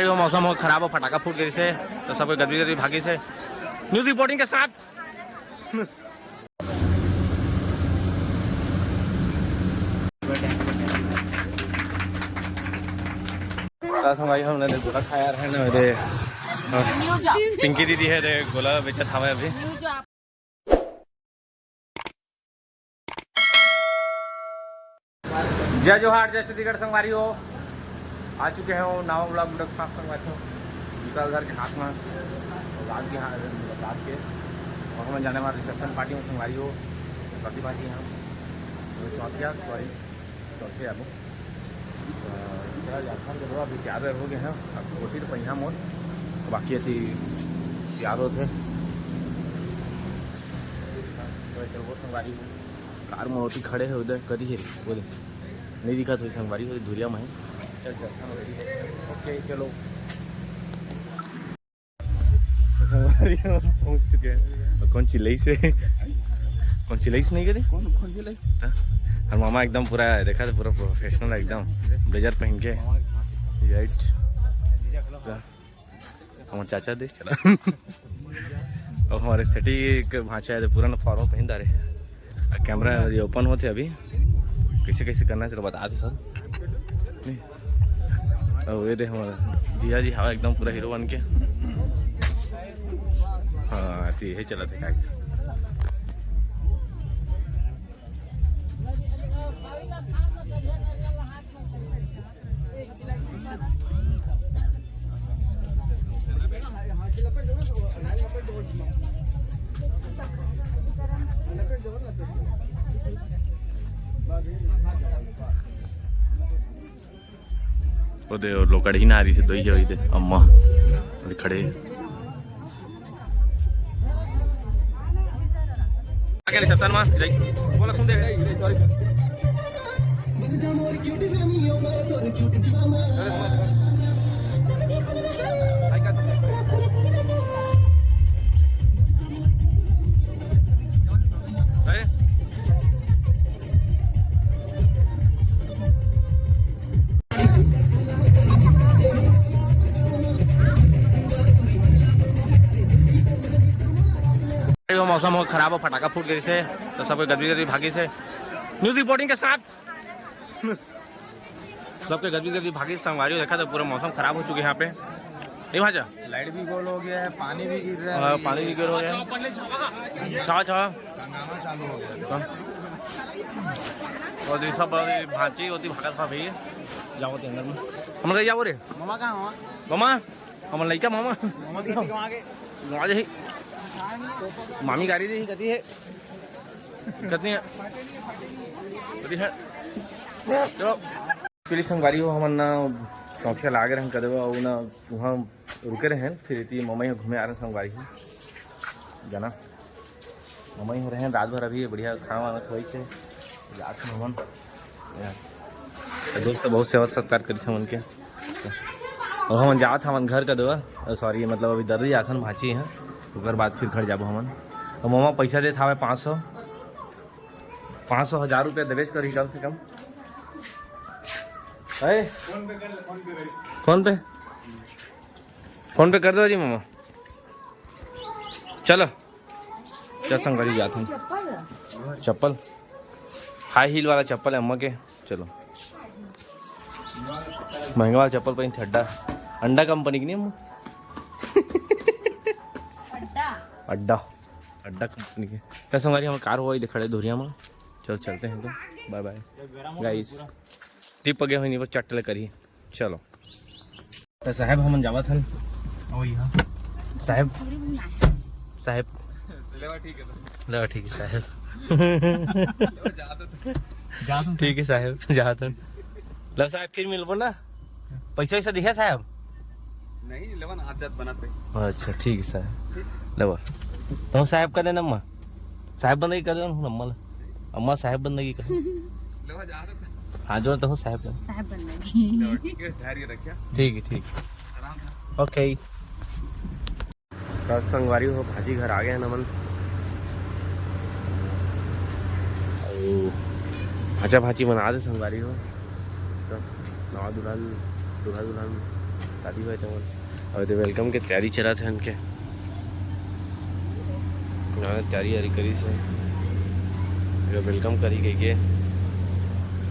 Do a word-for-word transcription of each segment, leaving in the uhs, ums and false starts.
वो मौसम हो खराब हो, फटाका फूट गई से, तो सब कोई गदबी गदबी भागी से। न्यूज रिपोर्टिंग के साथ। संगवारी, हमने दे गोला खाया है ना, दे पिंकी दीदी है, दे गोला बेचत हवे अभी। जय जोहार, जय छत्तीसगढ़ संगवारी हो। आ चुके हैं वो नवा ब्लॉग वीडियो के साथ संगवारी हो। विकास घर के हाथ में रात के हाथ, रात के और हमें जाने वाले रिसेप्शन पार्टी में संगवारी हो, प्रतिभा जी यहाँ चौथिया, सॉरी, चौथे आलू। अ, चला जाथन जरूर, अभी तैयार हो गए हैं। अब कोठी तो पहिया मोर, बाकी ऐसी तैयार होते। तो चलो, वो संगवारी हो। कार में ओती खड़े हे, उधर कदी हे, वो दे। नहीं दिखा तो संगवारी हो, धुरिया में है। चल, चल, हम ready है। ओके, चलो। संगवारी हो, पहुंच चुके हैं। और कौन चिल्लाई से? कौन चिल्लाई से नहीं करी? कौन, कौन चिल्लाई? हाँ? और मामा एकदम पूरा, देखा तो पूरा प्रोफेशनल एकदम, ब्लेजर पहन के। राइट। हमारे चाचा देश चला। अब हमारे सेठी के भांचा है, तो पूरा ना फॉर्म पहन डारे। कैमरा ये ओपन होते अभी, कैसे कैसे करना है, चलो बता दे सर। नहीं। अब ये दे हमारा जिया जी हवा एकदम पूरा हीरो बन के। हाँ, तो यही चला था क्या। ओदे, और लोकड़ ही ना आ रही से दो ही है, अम्मा अभी खड़े। आगे रिसेप्शन में जाई। बोला, सुन दे। मौसम हो खराब हो, फटाका फूट गई से, तो सब कोई गदबी गदबी भागी से। न्यूज रिपोर्टिंग के साथ सबके गदबी गदबी भागी संगवारी देखा, तो पूरा मौसम खराब हो चुके हैं यहाँ पे। ए भांचा। लाइट भी गोल हो गया है, पानी भी गिर रहा है। हाँ, पानी भी गिर हो गया है। छावा, छावा। हंगामा चालू हो गया। हाँ। और ये सब अभी भांची होती भागत था भैया। जाओ तो अंदर में। हम लोग जाओ रे। मामा कहाँ मामा? मामा, हमर लइका मामा। मामा के लइका वहाँ के। वहाँ जाही। मामी गाड़ी देही, कती है? कती है? कती है? चलो। Actually संगवारी हो, हमन ना चौकिया लागे रहन कदे, अउ ना वहाँ रुके रहन, फिर इति ममई ह घूमे आ रहन संगवारी हो। जाना, ममई हो रहन रात भर, अभी बढ़िया खाना वाना खोई से जात हन हमन। या, तो दोस्त बहुत सेवा सत्कार करिस हमन के। अब हमन जात हमन घर कदे, सॉरी, मतलब अभी दर्री आथन भांची हैं, ओकर बाद फिर घर जाबो हमन। तो ममा पैसा देत हावे पाँच सौ, पाँच सौ, हजार रुपया देबेच करही कम से कम। है? फोन पे, फोन पे कर दो जी मामा। चलो, चल संगवारी जात हन। चप्पल, हाई हील वाला चप्पल है अम्मा के। चलो, महंगा वाला चप्पल पहन, ठड्डा, अंडा कंपनी की नहीं अम्मा? अड्डा। अड्डा। अड्डा कंपनी के। क्या संगवारी, हम कार हुआ ही खड़े धुरिया में। चलो चलते हैं तो, बाय बाय गाइस। टिप गए हुई नहीं, वो चट्ट ले करी। चलो। तो साहब हमन जावत हन। ओ यहाँ। साहब। साहब। लेवा ठीक है तो। लेवा ठीक है साहब। लेवा जाता तो। जाता तो। ठीक है साहब, जाता। लो साहब, फिर मिलबो ना। पैसा वैसा दिखे साहब? नहीं, लेवा ना, आज जात बनाते। अच्छा, ठीक है साहब। लेवा। तो साहब का देना अम्मा। साहब बंदगी कर दो ना अम्मा ला। अम्मा साहब बंदगी कर। लेवा जा रहा था। हाँ, जो तो हो साहब बन। साहब बंदगी। लेवा, ठीक है, धैर्य रखिया। ठीक है, ठीक। आराम से। ओके। तो संगवारी हो, भांची घर आ गए हैं नमन। अउ भांचा भांची मना दे संगवारी हो। तो नवा दुल्हन, दूल्हा दुल्हन शादी होय तेमन। अउ एदे welcome के तैयारी चलत हे उनके। हाँ, तैयारी वारी करिस हे। ये welcome करी कहिके।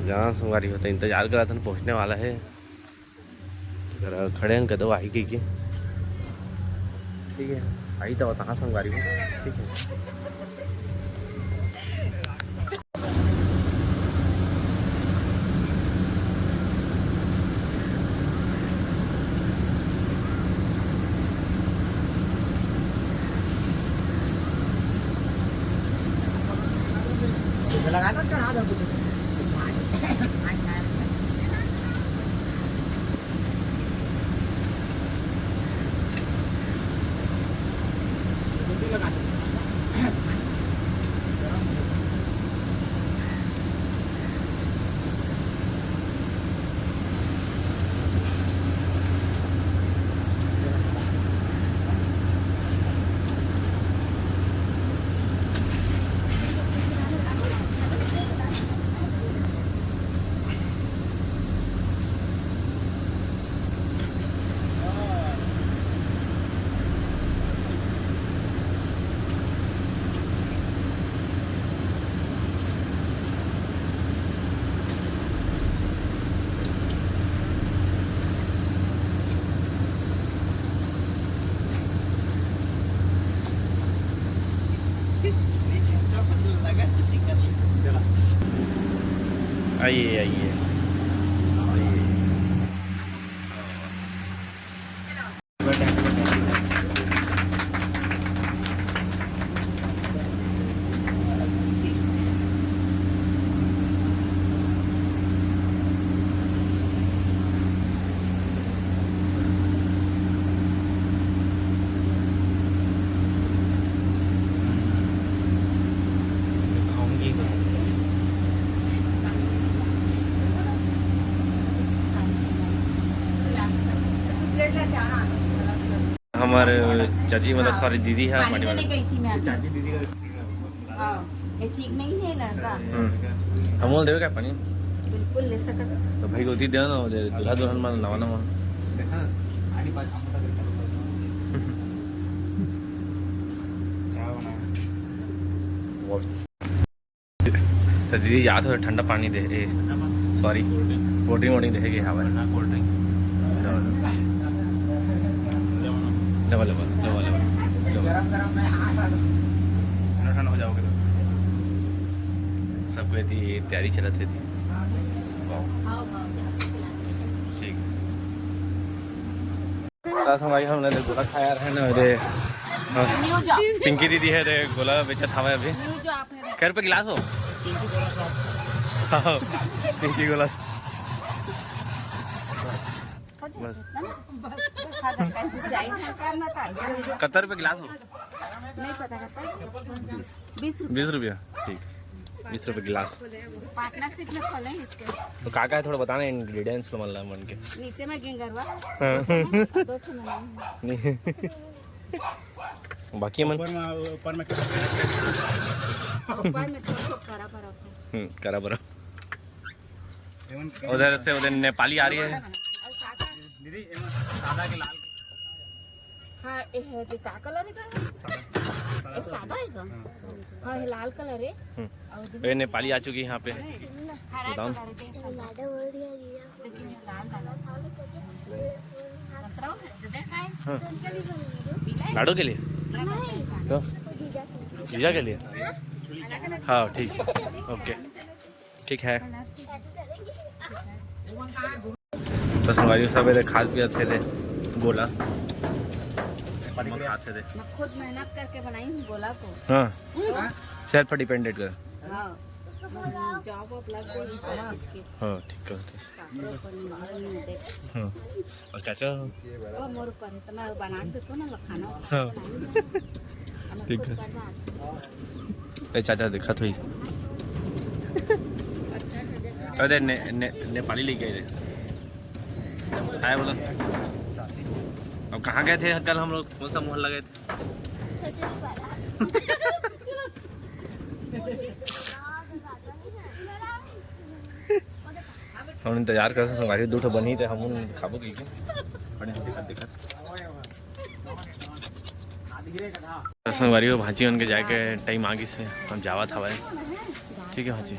जहाँ संगवारी हो त इंतजार करत हन, पहुँचने वाला हे। जरा खड़े हन, कदो आही कहिके। ठीक है, आई तो बताना संगवारी हो। ठीक है। लगा दो, चढ़ा दो कुछ। आइए, आइए, आइए। खाऊंगी। हमर चाची, मतलब, सॉरी, दीदी है, पानी देने गई थी मैं अभी। हाँ, ये ठीक नहीं है ना का? हम्म। हम बोल देवे का पानी? बिल्कुल ले सकत हस। तो भाई, गोती देना ना, दे, दूल्हा दुल्हन मन नवा नवा। देखा, आनी पास हम पता करता। चाय बना। What's तो दीदी जात हो ठंडा पानी दे, ए, sorry, cold drink. Cold drink, cold drink देखे के हवा। ना कोल्ड ड्रिंक। लेवा, लेवा, लेवा, लेवा, लेवा। ठंडा, ठंडा हो जाओगे तो। सबको ये तैयारी चलत रहती। वाह। ठीक। तो संगवारी, हमन एदे गोला खाए रहे ना, एदे, हाँ। पिंकी दीदी हे, एदे गोला बेचत हवे अभी। कै रुपये गिलास हो? हाँ, पिंकी गोला। बस। कत्ता रुपये गिलास हो? नहीं पता, कत्ता? बीस रुपये। बीस रुपये, ठीक। बीस रुपये गिलास। पार्टनरशिप में खोले इसके। तो का का है, थोड़ा बताना, ingredients तो, मतलब, मन के। नीचे में गेंगरवा। हाँ। दो ठो में नहीं। नहीं। बाकी मन? ऊपर में, ऊपर में। ऊपर में थोड़ा सा करा बर्फ है। हम्म, करा बर्फ। उधर से उधर नेपाली आ रही है। दीदी, एमन सादा के लाल। हाँ, ए है, ये का कलर है का? सादा। एक सादा है का? हाँ। हाँ, ये लाल कलर है। हम्म। और ये नेपाली आ चुकी है यहाँ पे। हरा बताओ। कलर है, देख सकते हो। लेकिन ये लाल वाला। संतरा है, तो देखा है? हाँ। पीला है? लाडो के लिए? नहीं। तो? जीजा के लिए? हाँ, ठीक है। OK। ठीक है। तो संगवारी सब एदे खात पियत हे, एदे गोला। मम्मा खात हे, एदे। मैं खुद मेहनत करके बनाई हूँ गोला को। हाँ। तो self dependent कर। हाँ। हम्म, जॉब वॉब लग गई, सब चीज के। हाँ, ठीक कहत हे। कपड़ों पर निर्भर नहीं होते। हाँ। और चाचा? वो मोर ऊपर है, तो मैं बना के देता हूँ ना, खाना। हाँ। ठीक है। ए, चाचा दिखत होई। अरे ने, ने, नेपाली लेके आए थे। हाय बोलो। अब कहाँ गए थे कल हम लोग, कौन सा मोहल्ला गए थे? हम इंतजार करत हन संगवारी, दू ठो बनही ते हमन खाबो कहिके। बने होथे, देखत। त संगवारी हो, भांची मन के जाए के टाइम आ गिस हे, हम जावत हवय। ठीक है भांची,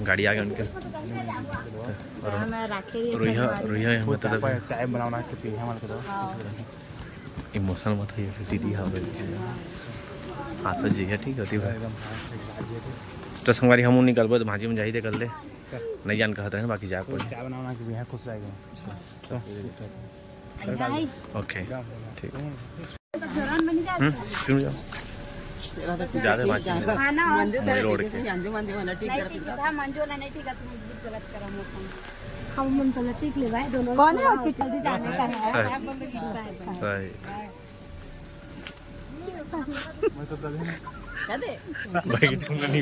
गाड़ी आ गे उनके। और रुइहा, रुइहा, मतलब चाय बनाना के पीने वाला तो। इमोशनल मत होइए, फिर दीदी हाँ बोल के। हाँ सर जी है, ठीक होती है। तो संगवारी हम निकलबो तो भांची मन जाही ते कर ले। नहीं जान कहत रहे, बाकी जाके पड़ी। चाय बनाना कि यहाँ खुश रहेगा। तो ओके, ठीक। हम्म, क्यों जाओ? ज्यादा बात नहीं। खाना और मंजू मैं लोड के। मंजू, मंजू वाला ठीक नहीं, करते ठीक है, मंजू वाला नहीं ठीक है, तुम गलत करा मौसम। हम मन गलत ठीक ले भाई, दोनों कौन है? जल्दी जाने का है। सही। सही। क्या दे? भाई, तुमने नहीं